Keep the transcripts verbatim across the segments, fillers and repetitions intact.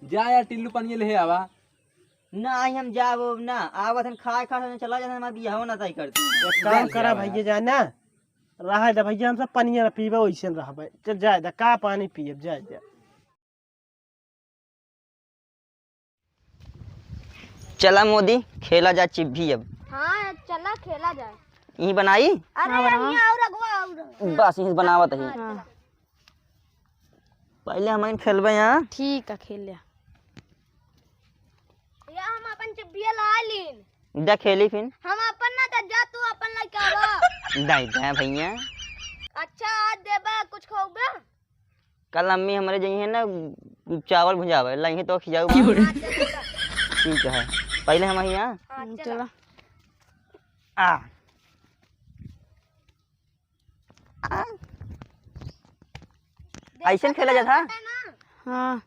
जा यार टिल्लू, पनिया ले आवा। ना आई, हम जाब ना, आवत हन खाए खाए, हम चला जात हन, हमार बियाहो ना तय करती। एक काम करा भैया, जा ना, रहा दे भैया, हम सब पनिया ना पीबे, वैसे रहबे। चल जाए दे, का पानी पियब, जाए दे। चला मोदी, खेला जा चिब्भी अब। हाँ, चला खेला जाए। यहीं बनाई? अरे हाँ, यार, बनाओ। यहाँ और अगुआ और। बस यहीं से बनावत ही। हाँ, हाँ। चला। पहले हम खेलबे यहाँ। ठीक है, खेल ले। या हम अपन चिब्बिया ला लीन। जा खेली फिन। हम अपन ना, तो जा तू अपन लेके आवा। दे दे भैया। अच्छा, आज देबा, कुछ खाओगे? कल अम्मी हमरे जइहे ना चावल भुंजावे, लइहे तो खियाऊ बा। क्यों रे? ठीक है, पहले हम यहाँ। हाँ, हम्म, चला। चला। आ। आ। ऐसे खेला जाता है? हाँ।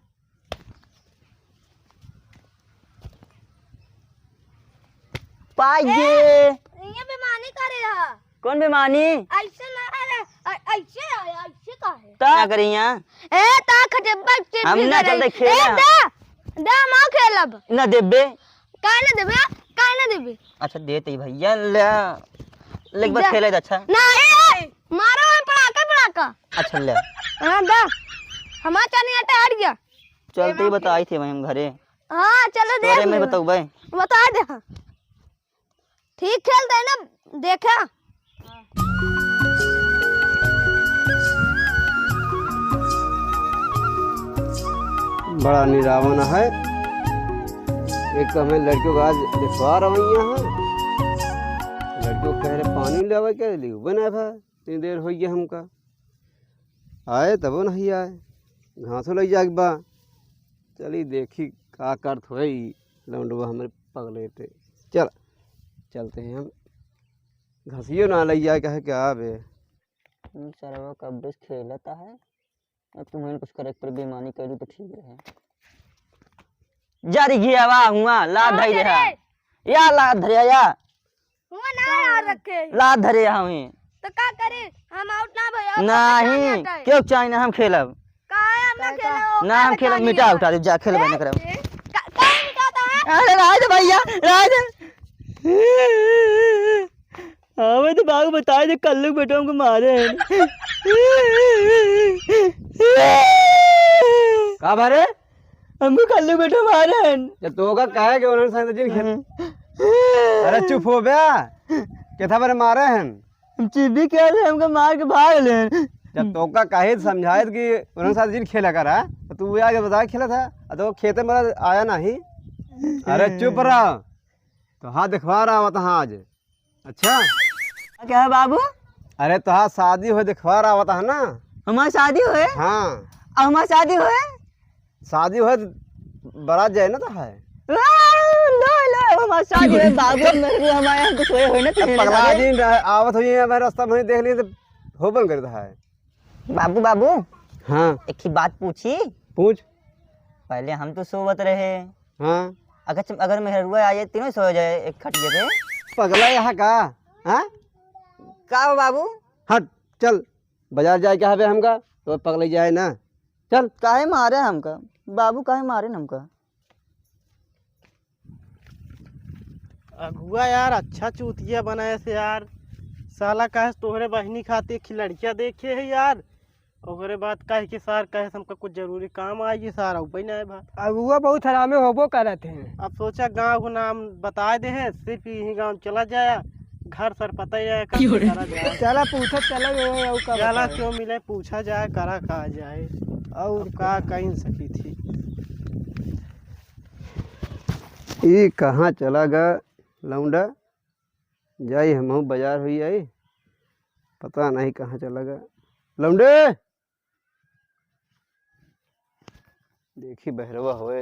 पाई गे। ये बेमानी करे रहा। कौन बेमानी? ऐसे ना, अरे, ऐ-, ऐसे, ऐसे का है? ता का करी यहाँ? ए, ता खटेबा चिप हम भी ना करे। चलते खेले ए, हैं। दा, दा, हम खेलब। ना देबे। काहे ना देबे? काहे ना देबे? अच्छा, देते ही भैया, ले। ले, एक बार दे। खेले तो अच्छा। ना, ए, ए, मारो है पड़ाका, पड़ाका। अच्छा, ले। हाँ, दा। हमारा चनिया हट गया। चलते ही बताई थे भाई हम घरे। हाँ, चलो तोरे देख मैं लियो। बताऊँ भाई। बता दे। ठीक खेलते हैं ना, देखा। बड़ा निरावन है। एक तो हमें लड़कियों का आज दिखवा रवैया है, लड़कियों कह रहे पानी ले आवे के लिए, बना था इतनी देर हो गया हमका आए तबो नहीं आए, घासो लग जाए बा। चली देखी का करत होई लौंडवा हमरे पगले ते। चल, चलते हैं हम। घसियो ना लग जाए, कहे क्या बे। हम्म, सरवा कब से खेलता है, अब तुम्हें कुछ करे पर बेईमानी करी तो ठीक रहे। जारी गया वा हुआ, ला हाँ, धई रहा। चले। या ला धरिया या। हुआ ना यार रखे। ला धरे हमें। तो का करे? हम आउट ना भैया, नहीं, क्यों चाहे ना हम खेलब। काहे हम ना खेलब? ना हम खेलब, मिटा उठा दे, जा खेलब ना करब। का-, काहे मिटाता है? अरे राज भैया, राज। हाँ, मैं तो बाबू बताए थे, कल्लू के बेटवा हमको मारे हैं। का बारे? हमको कल्लू के बेटवा मारे हैं। जब तो का कहे कि उन्होंने साथ जिन खेल। अरे चुप हो बे। केथा बारे मारे हैं? हम चिब्बी खेल रहे, हमको मार के भाग ले। जब तो का कहे समझाए कि उन्होंने साथ जिन खेला करा, तो तू आगे बता खेला था, तो खेते में आया नहीं। अरे चुप रह। तो हाँ, दिखवा रहा होता हाँ आज। अच्छा। क्या है बाबू? अरे, तोहार शादी होए, देखवार आवत है ना। हमार शादी होए? हाँ। अब हमार शादी होए? शादी होए, बारात जाए ना तो है। ला, ला, ला, हमार शादी होए, बाबू, मेरे को हमारे यहाँ कुछ होए, होए ना, तो अब पगला दिन रहे, आवत हुई है, हमारे रास्ता में देख लिए तो हो बन करता है। बाबू, बाबू। हाँ। एक ही बात पूछी? पूछ। पहले हम तो सोवत रहे। हाँ। अगर, अगर मेहरुआ आ जाए, तीनों सो जाए एक खटिया पे। पगला यहाँ का? हाँ? का हो बाबू? हट, चल, बाजार जाए के हवे हमका, तो पगला जाए ना। चल। काहे मारे हमका? बाबू काहे मारे हमका? अगुआ यार, अच्छा चूतिया बनाए से यार। साला कहे से तोहरे बहिनी खातिर एक लड़किया देखे है यार। ओकरे बाद कहे कि सार कहे से हमका कुछ जरूरी काम आई, सार ऊपर ना आए भाई। अगुआ बहुत हरामी होबो करत हैं। अब सोचा गाँव को नाम बताए दे हैं, सिर्फ यही गाँव चला जाया, घर सर पता ही है, का क्यों रे? करा जाए। चला पूछत चला गए हैं, और का चला बताए। क्यों मिले, पूछा जाए, करा का जाए। और अब का कहीं सकी थी। ई कहाँ चला गा लौंडा? जाई हमहू बाजार हुई आई, पता नहीं कहाँ चला गा लौंडे। देखी बहरवा होए,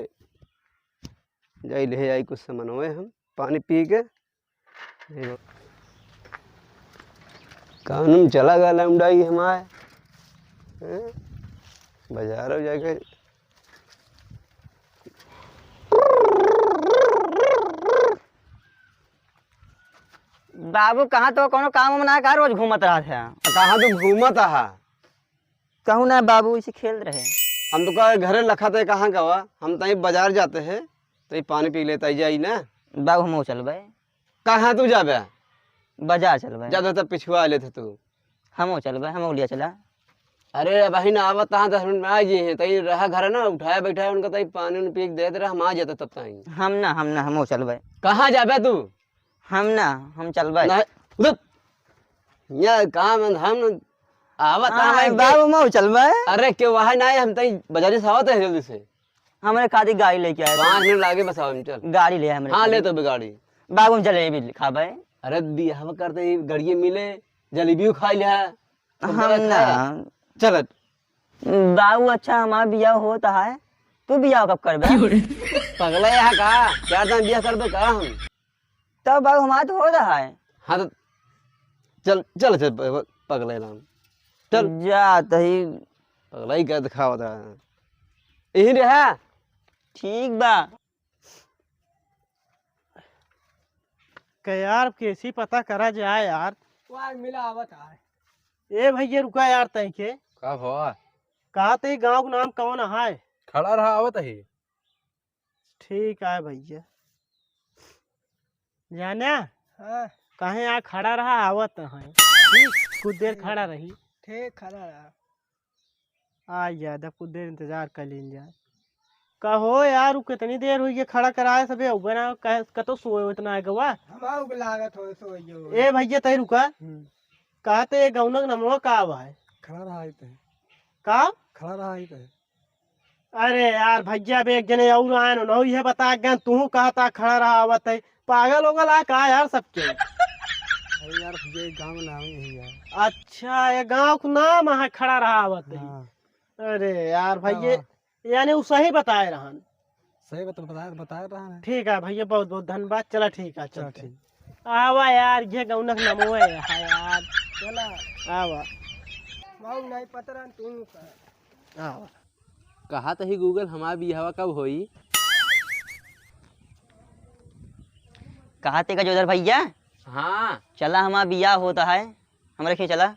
जाई ले आई कुछ सामान होए हम पानी पी के। कानून चला गा लौंडा ई हमारे, हैं? बाजारो जाके बाबू, कहाँ तो कोनो काम वाम ना का, रोज घूमत रहत है। कहाँ तू घूमत हा? कहूँ ना बाबू, इसे खेल रहे। हम तो का घरे लखा थे, कहाँ गवा? हम तई बाजार जाते हैं, तो ये पानी पी लेता ही जाई ना। बाबू, हमहू चलबे। कहाँ तू जाबे? बाजार चलबे। जा तो तब पिछुआ लेते तू। हमहू चलबे, हमहू लिया चला। अरे, अबहिन आवत तहाँ दस मिनट में आ गए हैं, तई रहा घर ना, उठाया बैठाया उनका, तई पानी उन पी के देत रहा, हम आ जाते तब तई। हम ना, हम ना, हमहू चलबे। कहाँ जाबे तू? हम ना, हम चलबे। नहीं, रुक। ये काम है, हम आवत हाँ, हमारे बाबू, हमहू चलबे। अरे, के वहाँ नहीं, हम तई बाजारी से आवत है जल्दी से। हमरे खातिर गाड़ी लेके आए। पाँच मिनट लागे बस, आओ, चल। गाड़ी ले हमरे हाँ, खातिर। ले तो भी गाड़ी। बाबू, हम जलेबी खाबे। अरे, बियाह करते ही गाड़िए मिले, जलेबियो खा लिया। तो हम बड़ा ना। खाए। चल। बाबू, अच्छा, हमार बियाह होत है, तू बियाह कब करबे? पगला यहाँ का? चार दिन बियाह करबे का हम? तब बाबू, हमार तो होत है। हाँ, तो चल, चल, चल, प-, प-, पगला राम। चल। जा तही। पगला ही का दिखावत है। यही रहा। ठीक बा। का यार, कैसी पता करा जाए यार। वाह, मिला आवत है। ए भैया, रुका यार, तैं के। का भवा? कहा तई गाँव के नाम कौन है? खड़ा रहा, आवत ही। ठीक है भैया। जाने? हाँ। कहे यहाँ खड़ा रहा, आवत है। ठीक, कुछ देर ठीक। खड़ा रही। ठीक, खड़ा रहा। आ जा, तब कुछ देर इंतजार कर लीन जाए। कहो यार, उ कितनी देर हुई है खड़ा कराए सबे, अउबे ना कहे, कतो सोए इतना है गवा। हमार के लागत हो, सोए जो। ए भैया, तई रुका। हम्म। कहा तई ये गौनक नमवा का आवा है? खड़ा रहा है तई। का? खड़ा रहा है तई। अरे यार भैया, अब एक जने और आए न, उन्हों ये बता गए, तू कहा था खड़ा रहा आवत है। पागल हो गला का यार सबके? अरे यार भैया, ये गाँव में नाम ही है यार। अच्छा, ये गाँव का नाम है खड़ा रहा आवत है। हाँ। अरे यार भैया, हाँ। यानी उ सही बताए रहन। सही बता, बताए, बताए रहन। ठीक है भैया, बहुत बहुत धन्यवाद। चला ठीक है, चला चलते। ठीक। आवा यार, ये गौनक नमो है यार। चला। आवा। मऊ नहीं पता रहन, तू का। आवा। कहा तही Google, हमार बियाहवा कब होई? कहा तही गजोधर भैया? हाँ। चला, हमार बियाह होत है, हमरे खीं चला।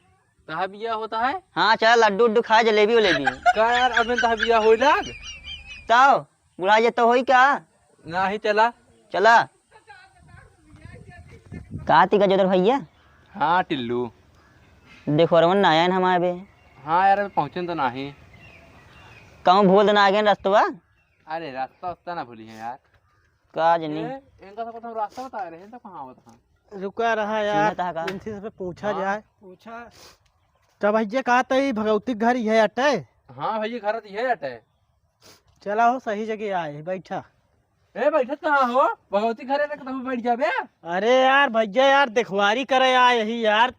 तहा बियाह होत है? हाँ, चला, लड्डू उड्डू खाए, जलेबी उलेबी। का यार, अबे तहा बियाह होई लाग? तब बुढ़ा जे तो होई का? नाही, चला। चला। का ती गजोधर भैया? हाँ टिल्लू। देखो रमन ना आयन हमारे बे। हाँ यार, अबे पहुँचन तो नाही। कहूँ भूल तो ना आ गए रस्तवा? अरे रास्ता उस्ता ना भूली है यार। का जनी? ए, इनका सबको तो हम रास्ता बता रहे हैं, तो कहाँ आवत हैं? रुका रहा यार, चिन्हत है का? इनसे सब पूछा हाँ। जाए। पूछा। का भैया, का तई भगवती घर ये अटे? हाँ भैया, घर तो ये अटे। चला हो, सही जगह आए, बैठा। ए, बैठत कहाँ हो? भगवती घरे तक तब बैठ जाबे। अरे यार, भैया यार, देखवारी करे आए ही यार।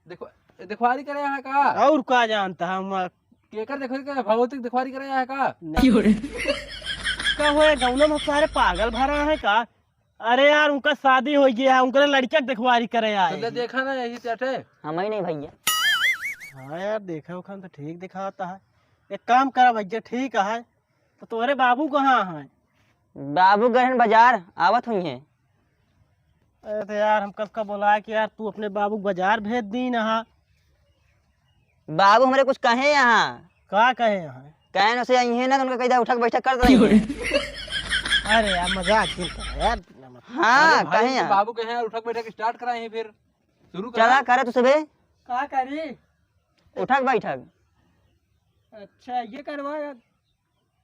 देखो, देखवारी करे आए का? और का जानता हम? केकर देखवारी करे? भगवती के देखवारी करे आए का? नहीं। का होए, गौना में सारे पागल भरा है का? अरे यार, उनका शादी हो गया है, उनका लड़का के देखवारी करे आए तो ले हैं। देखा ना, यही चटे। हम ही नहीं भैया। हाँ यार, देखा उखन तो ठीक दिखाता है। एक काम करा भैया, ठीक है, तो तोहरे बाबू कहाँ हैं? बाबू गए हैं बाजार, आवत हुई हैं। अरे तो यार, हम कब का बोला कि यार तू अपने बाबू को बाजार भेज दी ना। बाबू हमरे कुछ कहे यहाँ। का कहे यहाँ? कहे न से आई है ना, तो उनका कह दिया उठक बैठक कर दे। अरे यार, मजाक क्यों कर रहा है यार, इतना मत। हाँ, अरे भाई, कहे तो यहाँ। बाबू कहे हैं, उठक बैठक start कराए हैं, फिर शुरू करा। चला, करे तू सबे। का करी? उठक बैठक। अच्छा, ये करवा यार।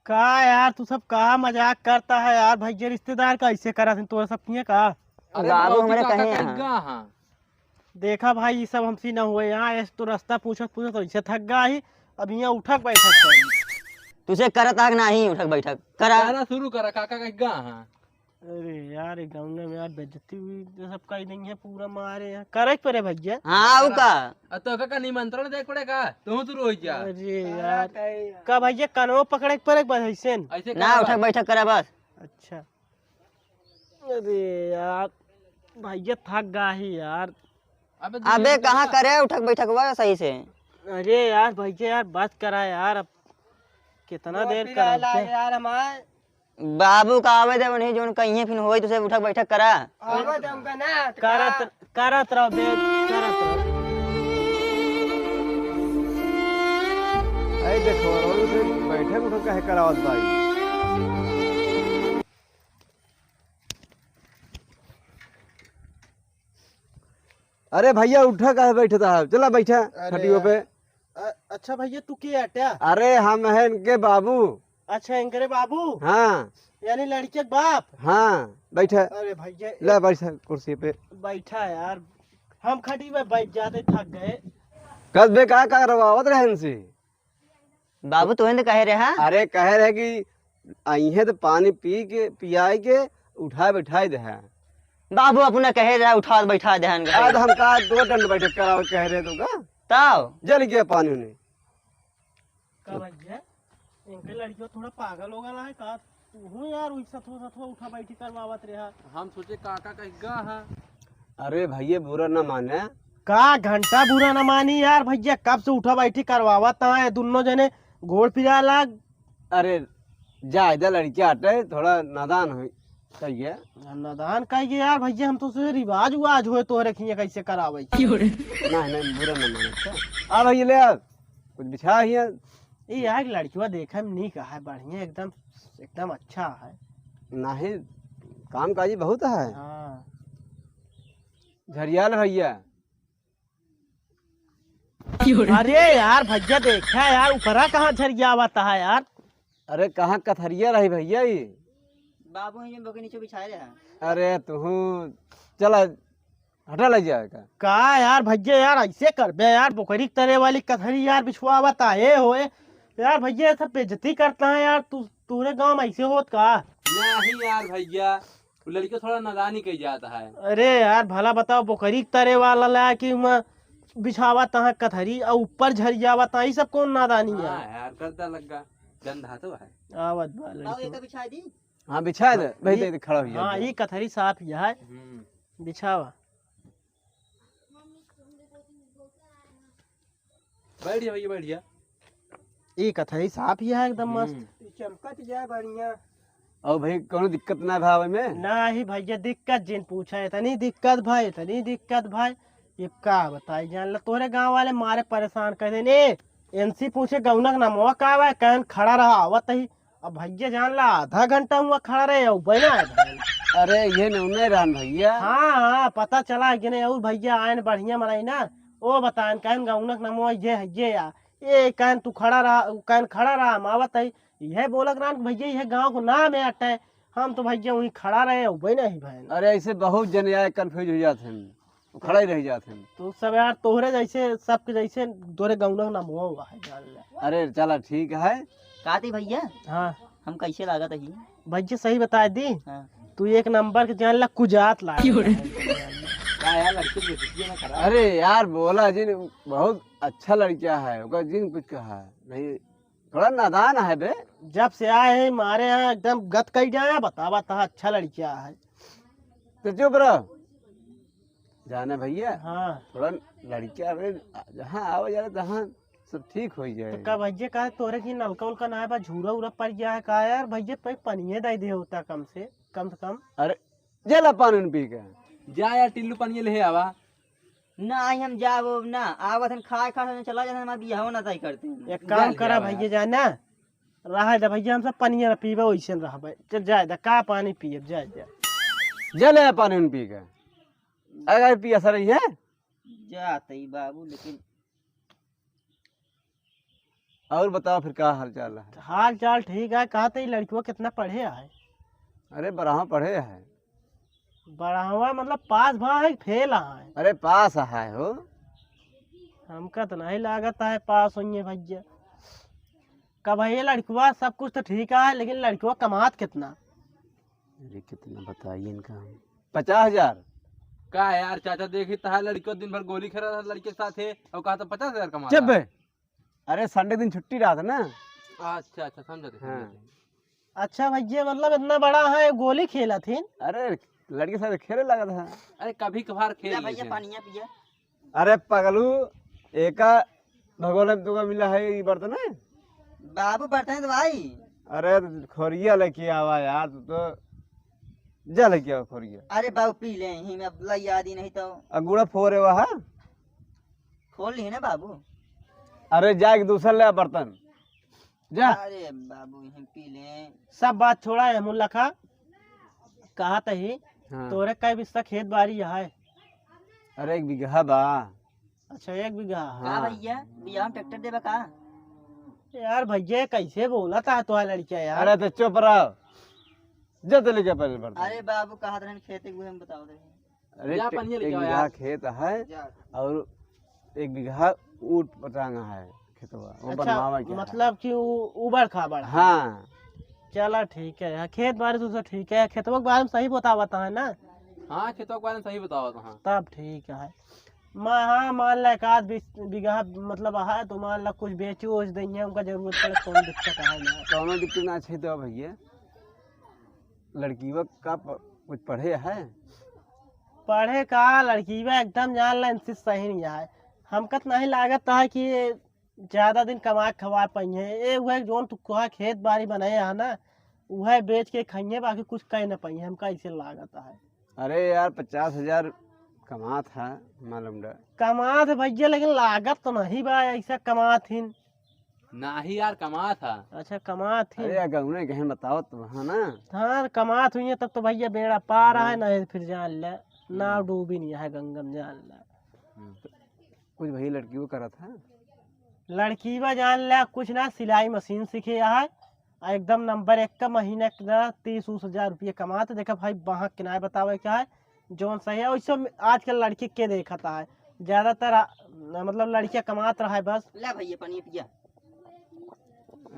का यार, तू सब का मजाक करता है यार? भाई, ये रिश्तेदार का ऐसे करा थे, तोरा सब किए का? अरे, बाबू भगवती हमरे काका कहे कहीं हैं। गा हाँ। देखा भाई, ये सब हमसे न हुए। यहाँ ऐसे तो रास्ता पूछत पूछत ऐसे थक गा ही, अब यहाँ उठक बैठक करी। तुझे करत आग नाही उठक बैठक करा। करा शुरू करा, काका कहीं गा हाँ। अरे यार, ये गाँव में यार बेइज्जती हुई, ये सब कही नहीं है, पूरा मारे हैं। करे के पड़े भैया। हाँ, वो का? आ तो का निमंत्रण देख पड़े का? तू शुरू हो जा। अरे यार, का भैया कनवा पकड़े के पड़े बस ऐसे न? ऐसे ना, करा उठक बस। बैठक करा बस। अच्छा। अरे यार, भैया थक गा ही यार। अबे अबे दुनिया कहाँ का करे उठक बैठक हुआ सही से? अरे यार, भैया यार, बात करा यार, अब कितना वो देर पिराए करा लागे यार हमार। बाबू का आवे दे, उन्हीं जोन कहीं फिन होई, तुझे उठक बैठक करा। आवे दे उनका ना, तो करत, का? करत रहो बे, करत रहो। आई देखो, रोज से बैठे उठो काहे करावत बाई? अरे भैया, उठा काहे बैठत है? चला बैठा अरे खटियो पे। अ-, अच्छा भैया, तू के अट्या? अरे हम हैं इनके बाबू। अच्छा, इनकरे बाबू? हाँ। यानी लड़के के बाप? हाँ, बैठा। अरे भैया, ले बैठा कुर्सी पे। बैठा यार, हम खटी पे बैठ जाते, थक गए। कद बे का करवावत रहे इनसे? बाबू तोहे न कहे रहे, हाँ? अरे कहे रहे कि अइहे तो पानी पी के, पियाई के, उठाए बैठाए दे हैं। बाबू अपना कहे रहे उठा बैठा दे हैं। आज हम का दो दंड बैठक करावे कहे रहे तो का? तब? जल गया पानी उन्हें। का भैया, इनके लड़कियों थोड़ा पागल हो गया है का? तू हूँ यार, वही सथवा सथवा उठा बैठी करवावत रहा। हम सोचे काका कहीं गा है। अरे भैया, बुरा ना माने। का घंटा बुरा ना मानी यार भैया, कब से उठा बैठी करवावत है, दुनो जने गोड़ पिरा लाग। अरे, जायदा लड़किया हटे, थोड़ा नादान हो, सही है। नादान कह के यार भैया, हम तो सोचे रिवाज उवाज होए तोहरे खिया कैसे करावे। क्यों रे? नहीं, नहीं, बुरा ना माने। अच्छा, आ भैया, ले आ, कुछ बिछा हिया। ये यार लड़किया देखे में नीक है, बढ़िया, एकदम, एकदम अच्छा है। नहीं, काम काजी बहुत है। हाँ। झरियाल भैया। अरे यार भैया, देखा यार, ऊपरा कहाँ झरियावत है यार? अरे, कहाँ कथरिया रही भैया ई? बाबू, ये बोके नीचे बिछाए रहा। अरे, तुहू चला, हटा ले जाएगा। का यार भैया, यार ऐसे करबे यार, बोकरी के तरे वाली कथरी यार बिछवावत आए होए। यार भैया, ये सब बेइज्जती करता है यार, तू, तूरे गाँव में ऐसे होत का? नहीं यार भैया, वो लड़के थोड़ा नादानी कही जाता है। अरे यार, भला बताओ, बोकरी के तरे वाला ला कि म-, बिछावा तहाँ कथरी और ऊपर झरियावा तहाँ, ई सब कौन नादानी है? हाँ यार, करता लग्गा, गंधा तो है। आवत बा बाबू, लड़के। ये तो बिछा दी। हाँ, बिछा दे, हाँ, भाई, ई, दे, दे, खड़ा हो जा, हाँ, जा। ई कथरी साफ ही है। हम्म। बिछावा। बैठ जा भैया, बैठ जा। ई कथरी साफ ही है एकदम मस्त। हम्म। ई चमकत जाए बढ़िया। और भाई, कौनो दिक्कत ना भावे में? नाही भैया, दिक्कत जिन पूछा, इतनी दिक्कत भाई, इतनी दिक्कत भाई। ये का बताई, जान ला, तोरे गाँव वाले मारे परेशान कर देने। ए, इनसे पूछे, "गौनक नमवा का बा?" कहन खड़ा रहा, आवत ही। अब भैया जान ला, आधा घंटा हुआ खड़ा रहे, अउबे ना आए भैया। अरे, ये नौने रहन भैया। हाँ, हाँ, पता चला कि नहीं, और भैया आए न बढ़िया मनाई ना। ओ बताएन, कहन गौनक नमवा ये है, ये या। ए, कहन तू खड़ा रहा, कहन खड़ा रहा, हम आवत है। यह बोलक रहन कि भैया, यह गाँव को नाम है अट्टे। हम तो भैया वहीं खड़ा रहे, अउबे नहीं भैया। अरे, ऐसे बहुत जने आए, confuse हो जात हैं। वो खड़ा ही रह जात है। तो सब यार तोहरे जैसे, सबके जैसे तोहरे गौना ना मुआ हुआ है, जान ले। अरे चला ठीक है। काती भैया? हाँ। हम कैसे लागत है? भैया सही बता दी। हाँ। तू एक नंबर के जान ला कुजात ला। क्यों रे? का यार लड़की बेइज्जती ना करा। अरे यार बोला जिन बहुत अच्छा लड़का है, ओकर जिन कुछ कहा है। नहीं थोड़ा नादान है बे। जब से आए हैं मारे यहाँ एकदम गत कई जाए, बतावा ता अच्छा लड़का है। तो चुप रहो। जाने भैया, हाँ। थोड़ा लड़किया रे, जहाँ आवे जाए तहाँ सब ठीक हो जाए। तो का भैया का तोरे की नलका उलका ना है, बा झूरा उरा पड़ गया है का यार? भैया पे पनिये दे दे होता कम से कम से कम। अरे, जे ला पानी पी के। जा यार टिल्लू पनिये ले आवा। ना आई हम जाब ना, आवत हन खाए खा चला जाते, हमारे बियाह ना तय करते हैं। एक काम करा भैया, जाए ना, रहा दे भैया, हम सब पनिया ना पीबे, वैसे न रहबे। चल जाए दे, का पानी पियब, जाए दे। जा ले पानी उन पी के। अगर पिया सर ही है? जाते ही बाबू, लेकिन और बताओ फिर का हाल चाल है? हाल चाल ठीक है। कहते ही लड़कियों कितना पढ़े है? अरे बरहवा पढ़े है। बरहवा मतलब पास भा है कि फेल है? अरे पास है हो। हमका तो नहीं लागत है पास होइए भैया। का भैया लड़कुआ सब कुछ तो ठीक है, लेकिन लड़कुआ कमात कितना? अरे कितना बताइए इनका हम। पचास हजार। का यार चाचा, देखी तहा लड़कियों दिन भर गोली खेला था लड़के के साथ है और कहा तो पचास हजार कमा चुप रहा। बे। अरे संडे दिन छुट्टी रहा था ना। अच्छा अच्छा, समझा थे, हाँ। समझा थे। अच्छा भैया, मतलब इतना बड़ा है, गोली खेला थी? अरे लड़के साथ खेले लगा था। अरे कभी कभार खेल ले लेते भैया हैं। पानिया पिया। अरे पगलू, एका भगवान ने तुका मिला है ये बर्तन है? बाबू बर्तन है तो भाई। अरे खोरिया लेके आवा यार, तू तो जा लेके आवा खोरिया। अरे बाबू पी ले ही, मैं अब ला याद ही नहीं तो। आ गुड़ा फोरे वहा। खोल ली ना बाबू। अरे जाके दूसर ले आ बर्तन। जा। अरे बाबू, यहीं पी लें। सब बात छोड़ा, एहमुल लखा। कहा तही, हाँ। तोरे कै बिस्सा खेत बारी है? अरे, एक बीघा बा। अच्छा, एक बीघा। का हाँ। भैया, बियाह में ट्रैक्टर देबा का? यार भैया, कैसे बोला था तोहार लड़किया यार? अरे, तो चुप रहो, जा तो लेके पहले बर्तन। अरे बाबू, कहा रहन खेते के, हम बताओ रहे। अरे, जा, टे-, पनिया लेके एक आओ बीघा यार। खेत है जा। और एक बीघा ऊट पटांगा है खेतवा, वो अच्छा, बनवावे के है। मतलब कि उ-, उबड़ खाबड़ है। हाँ। चला ठीक है, हाँ, खेत बारे से ठीक है, खेतवा के बारे में सही बतावत है ना? हाँ, खेतवा के बारे में सही बतावत है। तब ठीक है। मैं, हाँ, मान ला एक आध बीस बीघा, मतलब, है तो मान ला कुछ बेची ओच देंगे, उनका जरूरत पड़े, कौन दिक्कत है ना? कौनो दिक्कत ना छै तो भैया। लड़कीवा का प-, कुछ पढ़े है? पढ़े का, लड़कीवा एकदम जान ला इनसे सही नहीं है। हमका तो नहीं लागत है कि ये ज्यादा दिन कमा के खवा पाई है। ये वह जौन तू कहा खेत बारी बनाए है ना, वह बेच के खाइए, बाकी कुछ कह ना पाई है, हमका ऐसे लागत है। अरे यार, पचास हजार कमात है, मालूम डा। कमात है भैया, लेकिन लागत तो नहीं बा ऐसा कमात हिन। नाही यार, कमात है। अच्छा, कमात ही। अरे यार, गौने कहीं बताओ तो, हाँ ना? हाँ, कमात हुई है, तब तो भैया बेड़ा पार है, हम्म। नहीं फिर जान ले, नाव हम्म। डूबी नहीं है गंगा में, जान ले। हम्म। कुछ भैया लड़की वो करत है? लड़की बा जान ले, कुछ ना, सिलाई मशीन सीखे है, आ एकदम नंबर एक का, महीना के ना तीस उस हजार रुपये कमात। देखा भाई, बहक के ना बतावे क्या है, जौन सही है, वैसे में आजकल लड़की के देखत है, ज्यादातर आ, मतलब लड़कियां कमात रहा है बस। ला भैया, पानी पिया।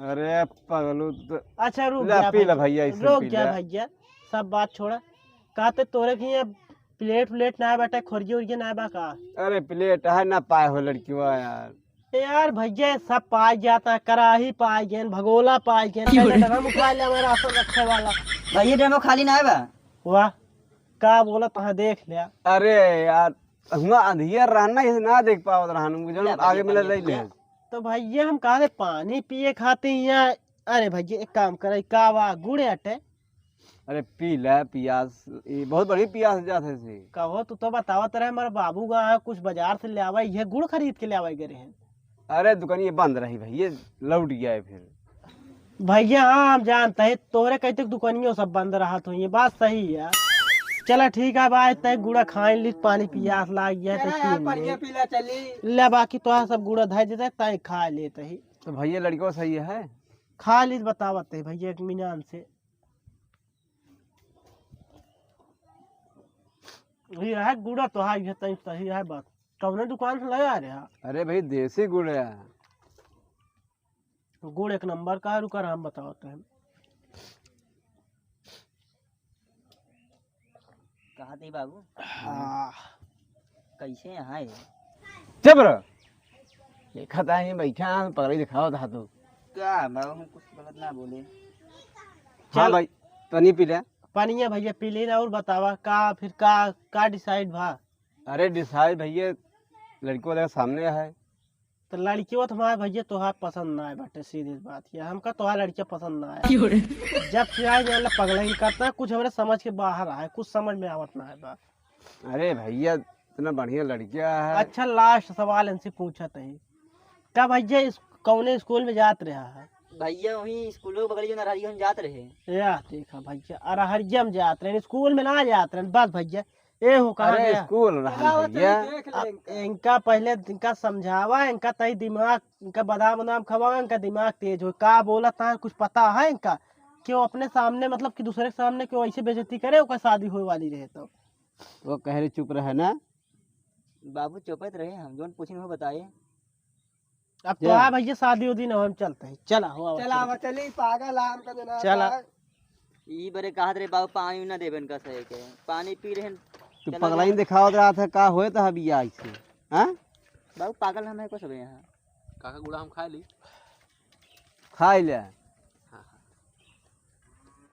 अरे पगलू तो अच्छा, रुक ला, जा पी ला भैया, भैया, ऐसे रुक पी जा ला। भैया, सब बात छोड़ा। कहते तोरे की ये प्लेट व्लेट ना बाटे, खोरिया उरिया ना बा का? अरे प्लेट है ना पाए हो लड़की यार। ए यार भैया, सब पाई जाता है, कराही पाई गए, भगोला पाई गए, क्यों रे? पहले ड्रम उठा ले, हमारा राशन रखे वाला। भैया, ड्रमो खाली ना है बा। वाह, का बोला तहाँ देख लिया। अरे यार, हुआ अंधियर रहना, ये ना देख पावत रहन, मुझे ले आगे भैया, मिला पानी ले ले। पिया। तो भैया, हम कहा थे पानी पिए खाते यहाँ। अरे भैया, एक काम करे, का वा गुड़े अटे? अरे पी ले पियास, ये बहुत बड़ी पियास जात है से। कहो, तू तो बतावत रहे, हमारे बाबू का कुछ बाजार से ले आवे, ये गुड़ खरीद के ले आवे गए हैं। अरे दुकान ये बंद रही भैया, लौट गया है फिर। भैया, हाँ, हम जानते हैं, तोहरे कहते दुकानियों सब बंद रहा तो ये बात सही है। चला ठीक है भाई, तय गुड़ा खाए ली, पानी पियास लाग गया तो चला यार, पी ले। पनिया पी ले, चली। ले, बाकी तो सब गुड़ा धर देते, तय खा लेते ही। तो भैया, लड़को सही है, खा ली, बतावत है भैया, एक मिनान से। ये है गुड़ा तो है, ये तई सही है बात। कौने दुकान से ले आ रहे हैं? अरे भाई, देसी गुड़ है। गुड़ एक नंबर का है, रुका, हम बतावत हैं। कहाँ थे बाबू? हाँ। कैसे यहाँ है? चुप रह। देखा था, यहीं बैठा है, पगड़ी दिखावत था तू। का बाबू, हम कुछ गलत ना बोले। हाँ चल। भाई, पानी पी ले। पानी है भैया, पी लेना और बतावा, का फिर का, का decide भा? अरे decide भैया, लड़की वाले के सामने है। तो लड़कियों तो हमारे भैया तोहार पसंद ना आए बाटे, सीधी बात ये, हमका तोहार लड़कियां पसंद ना आए। क्यों रे? जब से आए जान ला पगला ही करता है, कुछ हमरे समझ के बाहर आए, कुछ समझ में आवत ना है बा। अरे भैया, इतना बढ़िया लड़किया है। अच्छा, last सवाल इनसे पूछत है, का भैया इस कौने स्कूल में जात रहा है? भैया वहीं स्कूलों के बगल जो नरहरिया में जात रहे। या देखा भैया, अरहरिया में जात रहे, स्कूल में ना जात रहे। बस भैया, ए हो, कहाँ अरे गया? स्कूल रहा चलाओ, भैया। चली, देख ले अब इनका। इनका पहले इनका समझावा, इनका तई दिमाग, इनका बादाम उदाम खवावा, इनका दिमाग तेज हो। का बोला था, कुछ पता है इनका? क्यों अपने सामने, मतलब कि दूसरे के सामने क्यों ऐसे बेइज्जती करे, ओकर शादी होए वाली रहे तो? वो कह रहे चुप रहे ना। बाबू चुपत रहे, हम जौन पूछे वो बताए। अब तो जा। आ भैया, शादी उदी ना हो, हम चलते हैं। चला हो, आओ, चला, चलो। अब चली, पागल आम का जना चला। पाए। ई बरे कहत रहे बाबू, पानी ना देबे इनका सही के। पानी पी रहे हैं, तू चला पगलाइन जा। दिखावत रहा था, का होए तो हबिया ऐसे, हाँ? बाबू पागल हम है कुछ अबे यहाँ। काका गुड़ा हम खा ली। खा ले।